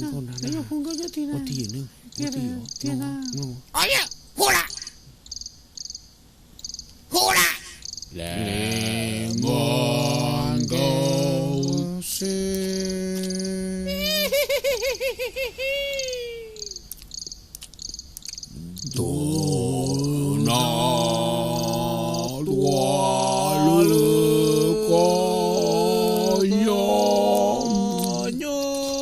Hu la, hu la, hu la. Tus no tua lwm ko nyob,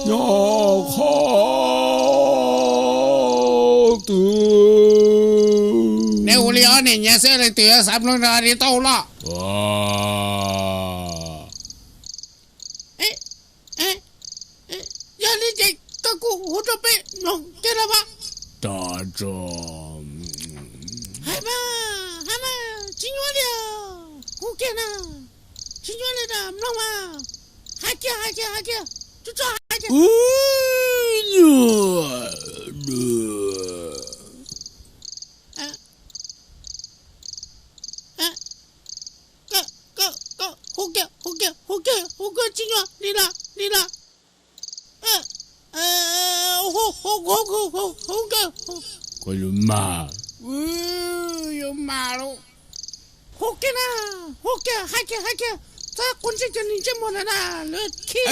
nyob qhov twg? Neb ua li ob niag nyiam xwb leej twg xav mloog rau li tau los? Yog li ces koj kuj hu rau peb mloog kiag los mas. Tag tso. Hais mas, hais mas, tsis nyuaj li, hu kiag na. Tsis nyuaj li na, mloog mas. Hais kiag, hais kiag, hais kiag, tso tso hais kiag. Hu kiag, hu kiag, hu kiag, hu kiag, tsis nyuaj li lawm, li lawm. Hu, hu, hu, hu, hu kiag, hu. Koj yuav mag, yuav mag lauj. Hu kiag na, hu kiag, hais kiag, hais kiag, txhob quav ntsej cov niag ntsej muag ntawd na, lawv khib.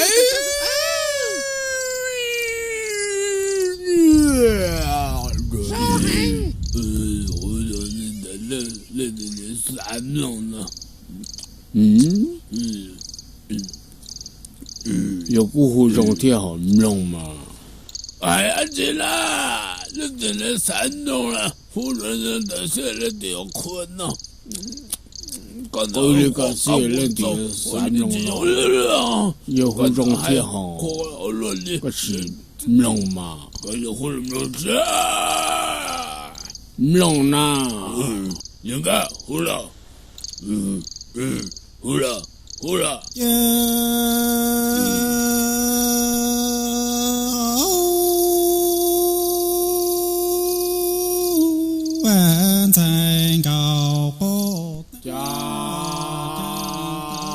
Xav mloog no. Yog kuj hu zoo thiaj hom mloog mas. Hais dab tsi na, leej twg xav mloog na, hu ntawd xwb leej twg yuav qhuas no. Qw li ko xwb leej twg xav mloog no. Yog hu zoo thiaj hom, koj sim mloog mas. Mloog na. Hu los, hu los, hu los. Ntxhais nkauj quaj, cas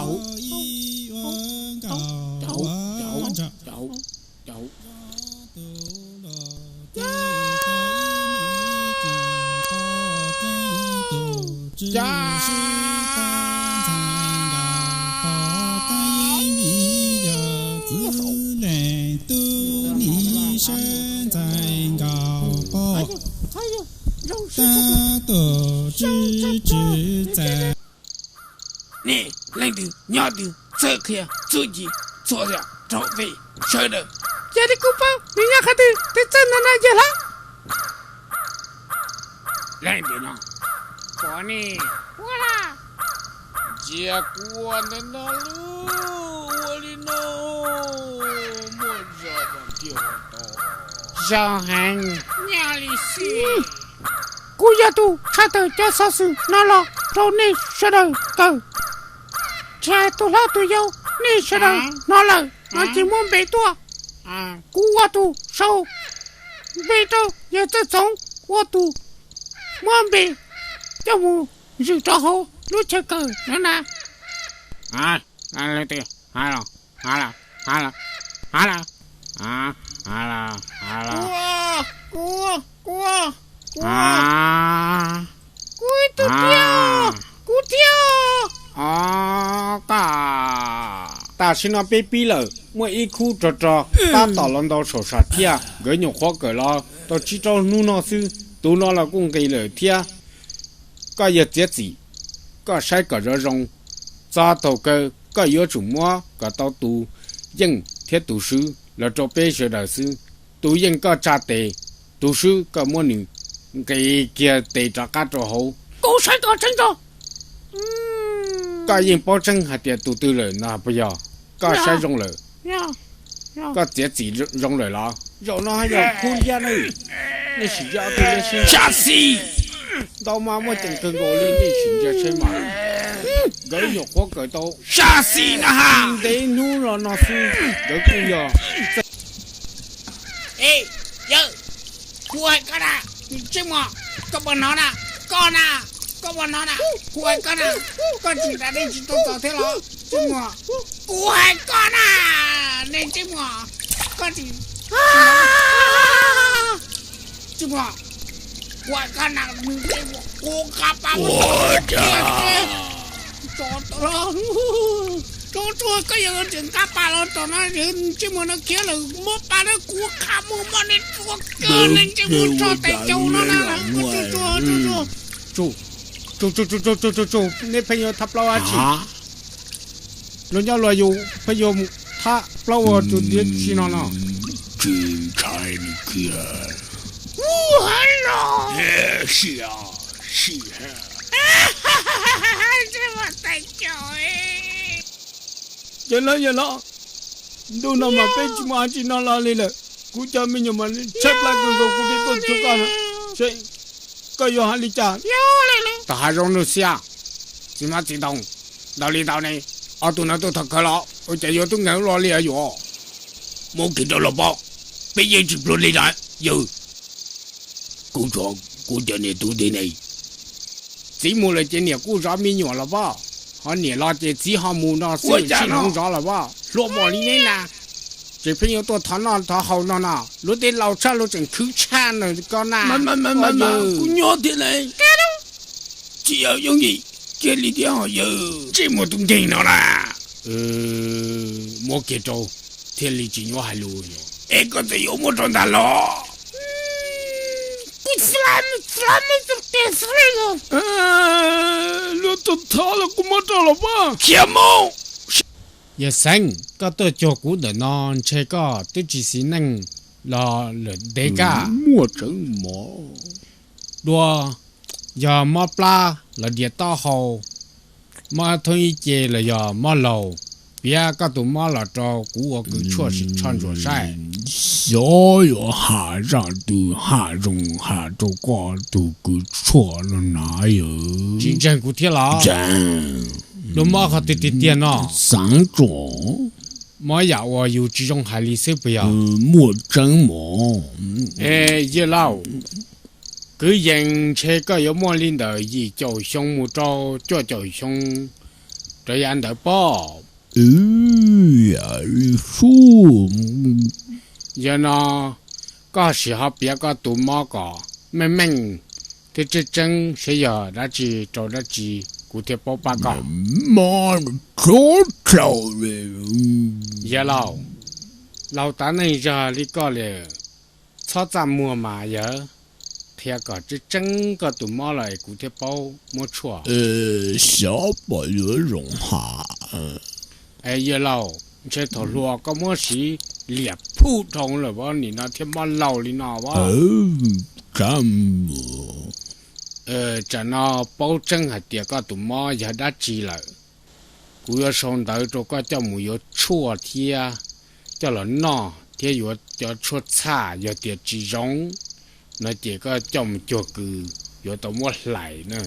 hu, cas hu, cas hu, cas hu. Cas nej leej twg nyob twg txawj qhia txuj ci txhua yam rau peb sawv daws. Yog li kuv paub nws nyob qhov twg, tus txawj ntawm no yawg hlob. Leej twg no? Pom ne. Ua li, cia kuv ua ntawm no lub, ua li no, muaj zog mas thiaj ua tau. Zoo heev, nyob li xwb. Kuv yog tus tshaj tawm cov xov xwm no los rau nej sawv daws kawm. Tsis hais tus hlob tus yau, nej sawv daws hnov lawm no ces muab npe tuaj. Kuv ua tus sau npe rau yawg Txawj Txoov ua tus muab npe coj mus zwm rau hauv lub chaw kawm no na. Leej twg? Kuv, kuv, kuv, kuv. Kuv ib tug thiab, kuv thiab. Tam sim no peb pib lawm, muaj ib khub rog rog tab tom los ntau saum sam thiaj, nkawd nyuam qhuav kawm los tau tsib rau hnub no xwb, tus no los kuj nqis lawm thiab. Koj yog Txiav Txim, koj saib kom zoo zoo, txog thaum kawg koj yuav tsum muab kom tau tus yeej thiab tus swb los rau peb sawv daws xwb. Tus yeej koj tsa tes, tus swb koj muab nws nqis kiag tes rov qab rau hauv. Kuv saib kom tseeb tso. Koj yeej paub tseeb hais tias tus twg lawm no puas yog? Koj saib zoo lawm, koj txiav txim zoo lawm los? Zaum no yog khub liab ne, nej sim ntsia ob tug liab sib ntaus mas muaj ceem kawg nkaus li, nej sim ntsia saib mas. Nkawd nyuam qhuav kawm tau ntev hnub los no xwb, nkawd kuj yog. Yawg, kuv hais koj na, niag ntsej muag, koj puas hnov na? Koj na, koj puas hnov na? Kuv hais koj na, koj tseem ras dej tsis tau txaus thiab los ntsej muag? Kuv hais koj na, niag ntsej muag, koj tseem Tsis muaj, kuv hais koj na, nws ntsej muag kuv qab pas ua, tso tau los, tso tsuag, koj yog tseem qab pas los tom no, ntsej muag no khiav lawm, muab pas rau kuv qha mus mog, nws tsuag kawg, nws ntsej muag tso tais caus no na, tsuag tsuag tsuag tsuag, neb pheej yuav thab plaub dab tsi? Luag nyob luag yus pheej yuav mus thab plaub ua tus dab tsi no no? Tsis ntshai li kiag. Sim, sim, yawg laus, yawg laus, ntuj no mas peb tsis muaj dab tsi noj los li lawm. Kuv cov me nyuam mas tshaib plab kawg nkaus, kuv thiaj tuaj cuag koj no. Seb koj yuav hais li cas? Tom hav zoov nug xiab, txiv hmab txiv ntoo, ntau li ntawd ne, ob tug no tuaj thov khawv los ua cas yuav tub nkeeg los li yuav? Muab kiag rau los pab, peb yeej tsis pluag li lawm yawg. Kuv, kuv cov niam tub tib neeg, txiv mus lawm ces niam kuj zov me nyuam los pab, ho niam los ces txiv ho mus no xwb, tsis zoo zov los pab, hluas npaum li neb na. Ces pheej yuav tuaj thov noj thov haus no no, luag tej laus tshaj luag tseem khwv tshaj na koj na. Kuv nyob thiab ne, tsis yog yooj yim kiag li thiab ho yawg. Ntsej muag tub nkeeg no na, muab kiag rau thiaj li tsis nyuaj hais lus. Es koj txawm yuav muab rau ntag los? Kuv tsis, luag tuaj thov los kuv muab rau los pab. Khiav mus. Yawg Xeeb, koj tuaj cuag kuv ntawm no ntshe koj twb tsis xis neej los lawm ntev kawg. Muaj tseeb mog. Dua, yog mob plab los dias taub hau, mob thoob ib ce los yog mob laus, piav koj tus mob los rau kuv ua kws tshuaj sim tsho ntsuam saib. Xyov yuav has zaj twg has zoo has rau koj tus kws tshuaj no na yawg. Tsis ntseeg kuv thiab los? Ntseeg. Dua, mob qhov twg tiag tiag no? Xeeb tso. Mob yam uas yus tsis zoo hais li xwb puas yog? Muaj tseeb mog. Es yawg laus, kwv yees ntshe koj yuav muaj li ntawm yim caum xyoo mus rau cuaj caum xyoo rov yav ntawd pob. Li sub, yog no koj sim ho piav koj tus mob kom meej meej thiab tseeb tseeb seb yog dab tsi rau dab tsi, kuv thiaj paub pab koj. Mob tshov dlhau li. Yawg laus, laus tav neej zog li koj li, txhob txaj muag mas yawg, qhia kom tseeb tseeb koj tus mob los es kuv thiaj paub muab tshuaj. Xyov puas yuav zoo has. Es yawg laus, ntshe thaum hluas koj muab siv liam phuj dhau lawm nim no thiaj mob laus li no. Tsam no paub tseeb hais tias koj tus mob yog dab tsi lawm, kuv yuav sau ntawv rau koj coj mus yuav tshuaj thiab coj los noj thiab yuav cov tshuaj txhaj, yog tias tsis zoo no ces koj coj mus cuag kws yuav tau muab hlais na.